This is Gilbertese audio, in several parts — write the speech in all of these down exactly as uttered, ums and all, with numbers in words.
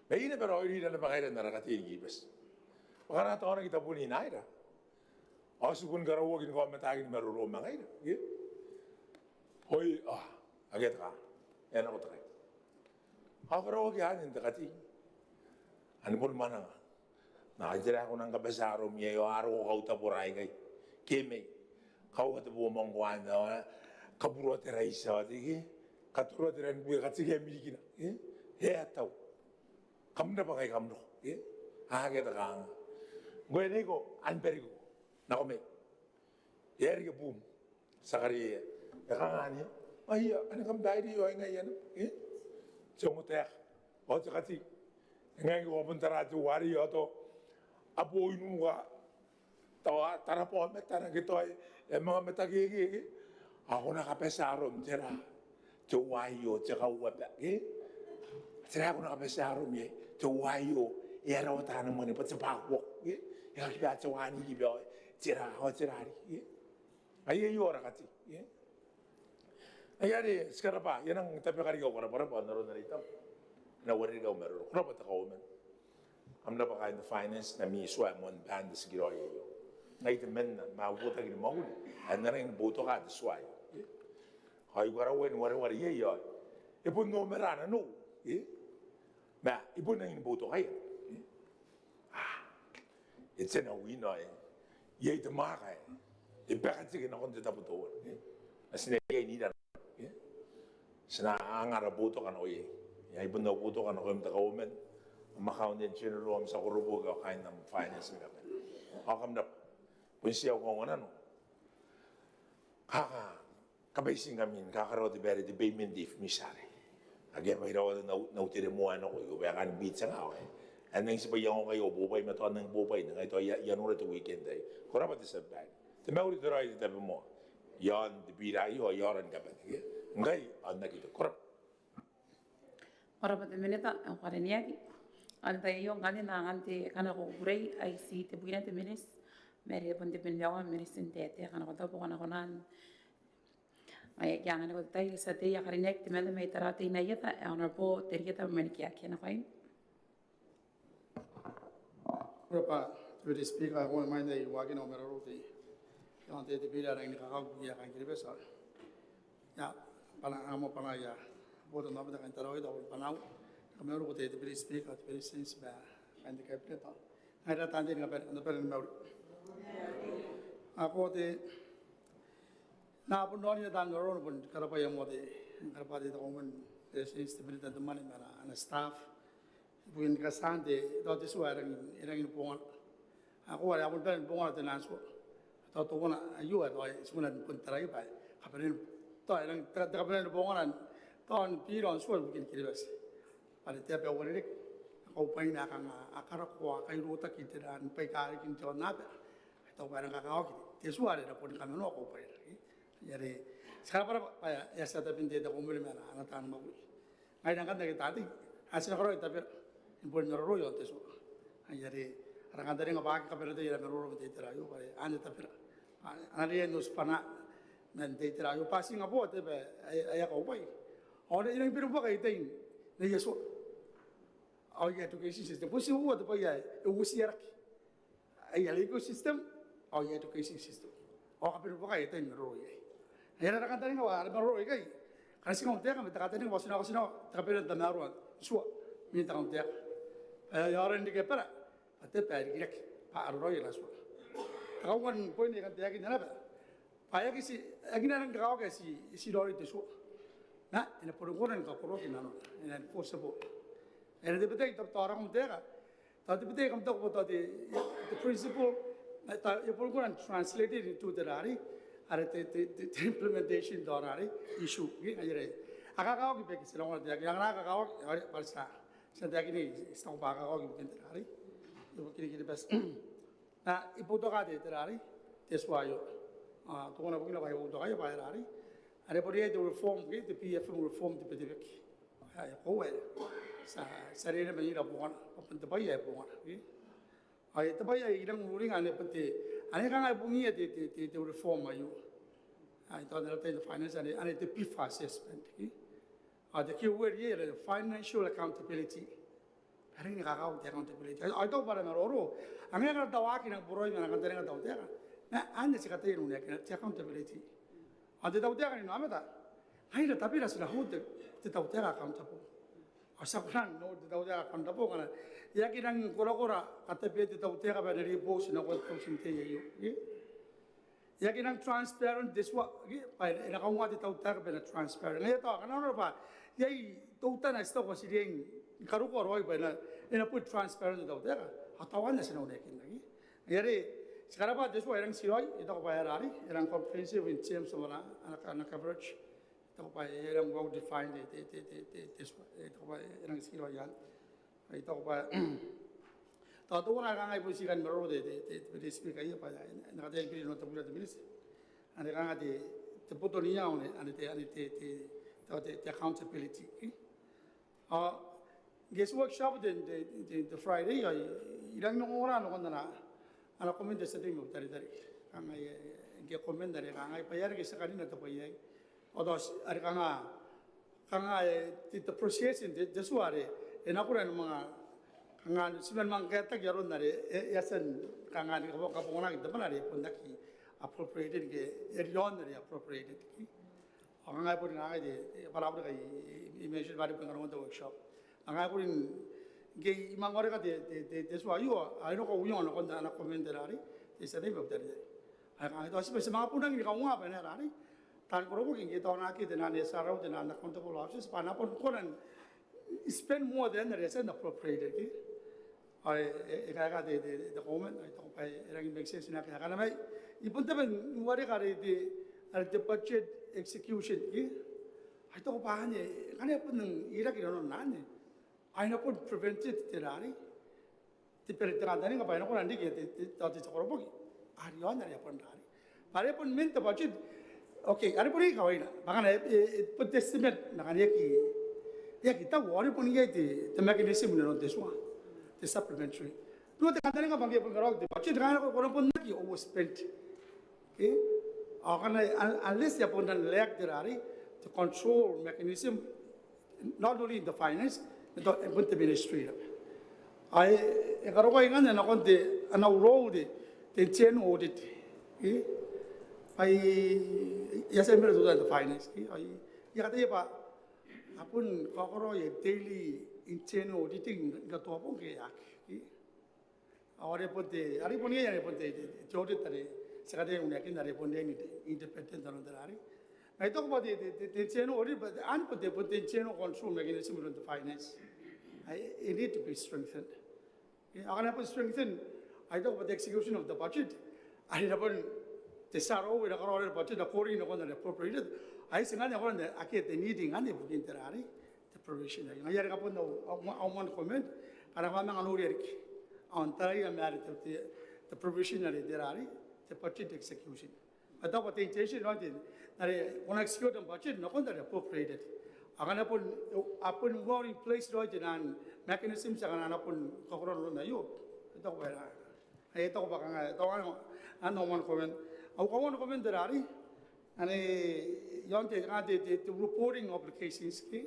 Ma e na bwara raoiroi naba ngaira n ara katei ni Kiribati bwa kanga a taonaki taboni naira ao ti bon karauaki ni kaomataki ni maroro ma ngaira. Oi, akea te kanga, e a nako te kai. Ao karauaki anne n te katei. Anne bon mwananga. N na tera ae ko nang kabatia arom iai ao a roko kautabora aikai? Ke mai kaua te boo ma ngkoa anne ao kaburoa te raiti ao te ke, katorua te ranibue, katikea mirikina. E a tau. Kam rabwa ngkai kam roko. Akea te kanga. Ngkoe neiko, anne bariko, nako mai. E a reke buum. Ti a kariaia. E kanga anne? Aia, anne kam baire ao e ngae anne. Te ongotaeka ao te katei. E ngae ngke ko a bon tara te uarei ao tao a bo inuka, tao a tarabwa aomata, nake tao e a manga mata kekeke. Ao ko na kabatia arom tera? Te uaio, te kauaba, ke? Tera ae ko na kabatia arom iai? Te uaio, e a rawata ana mwane bwa te bwakuaku, ke? E kakiba te wanikiba, tera ao tera arei, ke? Aio ara katei, ke? Aia are ti karabwa, I a nang tabeka riki au karabwarabwa n aron are I taku e na uarereke au maroro. Ko rabwa te Kauoman. Kam rabwa kaain te finance, n ami tua ae moan baan te tikiraoi aio. Ngai temanna ma au botaki ni mwakuri ae N na rangi ni boutoka te tua aio. Ao I karaua ni wareware iai ao e bon omara nanou, e? Ma I bon rangi ni boutokaia, e? A, e tena wina, e? Iai te mwaaka ae e bakateke nakon te tabo teuana, e? Ma ti na iai n ira, e? Ti na anga ara boutoka nako iai. Iai bon au boutoka nakoim te Kauoman, am Accountant General, am tia koroboki ao kaain am finance ni kabane. Ao kam rabwa. Bon ti au kaunganano. Kaka kabaitingkami ni kakaraoa te baere, te payment definition are ake a mwairawa n au, n au teremoa ae nako, io, bwa e kan biti ngkai, e? Ao e nang tibwa iango ngkai ao bobwai ma tao e nang bobwai ngai, tao I a, I a nora te weekend aei. Ko rabwa te tia babaire. Te mauri, te raoi, te tabomoa iaon te bira aio ao iaora ni kabane. Ngkai ao n aki te, ko rabwa. Ko rabwa te Minita ae ko karineaki. Ao n tai aio ngkanne N na angan te kanakoa kukurei ae tii tebwina te miniti, ma are bon tebwi ma nimaua miniti n te, te kanakoa tao bwa ko na konaa n, ae I a anganiko te tai, te tia tei ae karineaki temanna mai Tarawa Teinainano, ae Honourable Terieta Mwemwenikeaki, e nakoim. Ko rabwa te Deputy Speaker, ko mwaiti n au maroro te, iaon te, te bira ae rangi ni kakauki ibukia kaain Kiribati. Ia, bwanaa, a moa bwanaa, ia, botannaomata kaain Tarawa, tao bwanaau. Kam na mauri ko te, te Deputy Speaker, te Beretitenti ma kaain te Kabinet. Ngaira taan tei ni kabane, kam na bane ni mauri. Ao ko te, N na bon noria taan maroro, bon karabwaia moa te, karabwa te, te Kauoman, te Beretitenti, te Minita n te mwane ma ana, ana staff ibukin katean te, tao te tua ae rangi, e rangi ni bongana. Ao ko are a bon bane ni bongana te nang tua. Tao teuana aio ae tao ti kona ni bon taraia bwa e kabanea, tao e rangi, te, te kabanea ni bongana tao ni bira n tua ibukin Kiribati. Bwa are te aba ae uarereke, a kaubwaina, a kanga, a karako, a kairotaki te raa ni baika riki n te aonnaba. Tao bwa e rang kakawaki te tua are e na boni kamanoa kaubwaira. Ai are ti karabwarabwa bwa e a tia tabena te, te Kauoman ma ana, ana taani mwakuri. Ngaira ngkanne ake taan tei, a tia ni karaoi tabera ni boni maroro iaon te tua. Ai are ara kantaninga bwa aki kabanea te, ara maroro man te itera aio bwa are anne tabera. A na riai n oti bwanaa man te itera aio bwa Singapore, te aba ae, ae a kaubwai, ao e rangi ni bane ni buaka i tain aia tua. Ao aia education system, bon tiua te bwai ae e uotiaraki. Aia legal system ao aia education system. Ao a kabane ni buaka i tain maroro iai. Ai ara kantaninga bwa ara maroro ikai, kanga ti kauntaeka ma te kantaninga bwa ti na, ti na, te kabanea n tamaroa n tua, imwin te kauntaeka. Ae e aonga n riki bwa, bwa te aba ae rikirake bwa a raraoi ana tua. Te kauoua ni boina ae I kan taekinna naba bwa e aki ti, e aki nangi kakawaki ae ti, ti raoiroi te tua. Ma e na boni kona ni kakoroaki nanona, e na enforceable. E na te bwai ae tao, tao rang taeka, tao te bwai ae kam taku bwa tao te, te principle, e, tao e boni kona n translate into te raa arei, are te, te, te, te implementation tao raa arei, issue, ke, ai are a kakawaki bwa ke ti rang taekinna, a kakawaki, are bwa ti a, ti a taekinna, ti taku bwa a kakawaki ibukin te raa arei, ibukin Kiribati. Ao I boutoka te, te raa arei, te tua aio. Ao teuana bukina bwa I boutokaia bwa e raa arei, are bon iai te reform, ke, te PFM reform te Betebeke. Ao e koaua ae ti a, ti a reremai n ira bongana, bwa bon te bwai ae bongana, ke. Ao te bwai ae I rang uringa anne bon te, anne kanga e bungia te, te, te, te reform aio. Ao tao n ara tai n te finance anne, anne te PFAS assessment, ke. Ao te key word iai are financial accountability. A rangi ni kakawaki te accountability. Ao I taku bwa ara maroro, anga ngkana tao a aki nang boroi ma ana kantaninga te tautaeka, ma anne ti kataia n uneakina te accountability. Ao te tautaeka n aomata, ngaira tabera ti na hold te tautaeka accountable. Ao ti a kona n hold te tautaeka accountable ngkana e aki nang korakora katabean te tautaeka bwa e na ribooti nakoia te auti n te aio. E aki nang transparent te tua, ke, bwa e na kaunga te tautaeka bwa e na transparent. Ngaia tao, ngkana arona bwa iai teutana ae ti taku bwa ti riai ni karokoa raoi bwa e na, e na bon transparent te tautaeka, ao tao anne ae ti na uneakinna, ke. Ngaia are ti karabwa te tua e rangi n tiraoi, I taku bwa e rarei, e rangi comprehensive in terms of ana, ana, ana coverage. I taku bwa e rangi well defined te, te, te, te, te tua, I taku bwa e rangi n tiraoi anne. I taku bwa tao teuana are kangai bon ti kan maroro te, te, te, te Speaker, bwa e na kataia ni biri nanon tabuia te Minita. Are kanga te, te boto n iango anne, anne te, anne te, te, te, te accountability, ke. Ao ngke ti workshop te, te, te, te Friday, ao I, I rangi n ongora nakon ana, ana comment te tia tei mai Butaritari. Kangai, e, ngke comment are kangai bwa e a reke ti karina te bwai aei. Ao tao ti, are kanga, kanga, e, te, te process n te, te tua are e na kona ni manga, kanga ti manga manga kaetaki aron are e, e a tia n kanga ni kabo, kabonganaki temanna are e bon aki appropriated ke e riaon are appropriated, ke. Ao kanga e bon kanga te, te, bwa ara bure kai I, I, I mention bwa are bon kanga te workshop. Kanga e bon ngke I manga wareka te, te, te, te tua aio, ao I nako au iango nakon ana comment te rarei te tia tei mai Butaritari. Ao kanga tao ti, ti manga bon rangi ni kaunga bwa e na rarei taan koroboki ngke tao a na aki te naan S R O, te naan accountable officers, bwa a na bon kona n spend more than are e a tia n appropriated, ke. Ao e, e, e kaeka te, te, te comment, ao I taku bwa e rangi n make sense naake akana mai. I bon tabe n wareka are te, are te budget execution, ke. Ao I taku bwa anne, ngkana e bon iraki nanon anne, ao e na bon prevented te rarei. Te bwai are te kantaninga bwa e na kona n riki te, te, te, te koroboki are iaon are e a bon rarei. Bwa are e bon meant te budget. Okay, are bon iai kawaina. Bwa ngkana e, e, e bon te estimate, ma ngkana e aki, e aki tau, ao are bon iai te, te mechanism inanon te tua, te supplementary. Noa te kantaninga bwa ngke e bon karaoaki te budget, ngkana ko, ko na bon aki overspend. Okay? Ao ngkana, un-, unless e a bon lack te rarei, te control mechanism, not only in the finance, but in the ministry. Ao e, e karokoa ngkanne nakon te, ana role te, te internal audit. Okay? Bwa e a tia ni mena teutana n te finance. Okay? Ao e, e a kataia bwa a bon kakaraoa aia daily internal auditing n katoa bong ke aki. Okay? Ao are bon te, are bon iai, are bon te, te, te audit are ti kataia n uneakinna are bon iai n te independent aron te rarei. Ma I taku bwa te, te, te, te internal audit, bwa anne bon te, bon te internal control mechanism iroun te finance. Ai, it need to be strengthened. Okay, ao ngkana e bon strengthen, ao I taku bwa te execution of the budget, are e na bon te S R O e na karaoa te budget according nakon are appropriated. Ai ti ngkanne karaoa akea te needing anne ibukin te rarei, te provision aei. Ngaia are ngkai bon au, au, au moan comment, ngkana kam a manga noria riki, ao n taraia ma are te, te, te provision are te rarei, te budget execution. Ao tao bwa te intention raoi te, are ko na execute am budget nakon are appropriated. Ao ngkana a bon, a bon well in place raoi te naan mechanisms akana a na bon kakoroa nanon aio. Ao tao bwa e na, ao tao bwa kanga, tao anne, anne au moan comment. Au kauoua ni comment te rarei, anne iaon te, kanga te, te, te reporting obligations ke.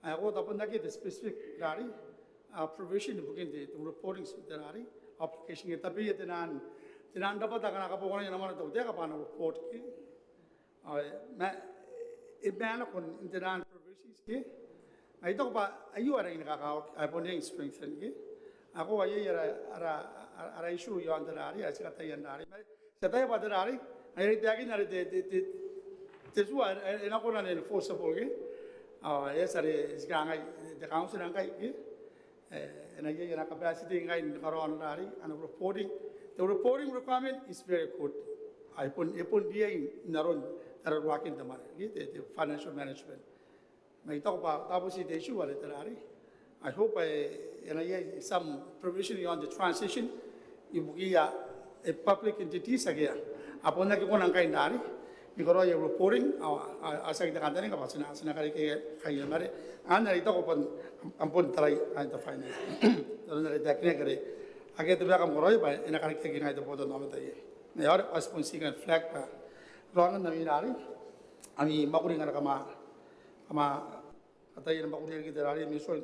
Ao ko tabe n akea te specific rarei, a, provision ibukin te, te reporting te rarei, application ke tabeia te naan, te naan rabwata akana a kabonganaia ana mwane te tautaeka bwa a na report ke. Ao e, ma, e, ma e na kona n te naan provisions ke. Ao I taku bwa aio are e na kakawaki, ao e bon iai strengthen ke. Ao ko a iai ara, ara, ara, ara issue iaon te rarei, are ti kataia n rarei. Ma ti ataia bwa te rarei, are I taekinna are te, te, te, te tua, e, e na kona n enforceable ke. Ao e a tia are ti kangai, te council ngkai ke. E, e na iai, e na iai ana capacity ngkai ni karaoan rarei, ana reporting. The reporting requirement is very good. Ao e bon, e bon riai n aron tararuakin te mwane, ke, te, te financial management. Ma I taku bwa, tao bon ti te issue are te rarei. I hope, e, e na iai some provision iaon te transition ibukiia, e, public entities ake a bon aki kona ngkai n rarei ni karaoia reporting, ao, ao, ao tiaki te kantaninga bwa ti na, ti na karekea ngkai ma are, anne are I taku bwa, am bon tarai, ai te finance. Tao are taekinaki are akea te baeka ni karaoia bwa e na karekeaki ngkai te botannaomata iai. Ma ao are bwa ti bon ti kan flag bwa raongan ami rarei, ami mwakuri ngkana kam a, kam a kataia ni mwakuria riki te rarei, ami mission,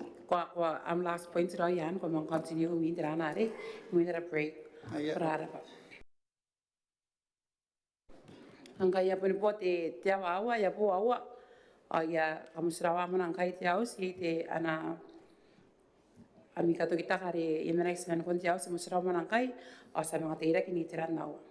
ko, ko am last point raoi anne, ko a manga continue imwin te ran are, imwin ara break. Aia. Ko rabwa. Ngkai e a boni bo te, te aoa, aoa, e a bo aoa. Ao I a kamotirawa moa ngkai te auti, iai te ana, ami katokitaka are e mena i timanikun te auti, motirawa moa ngkai, ao ti a manga teirake n iteran aoa.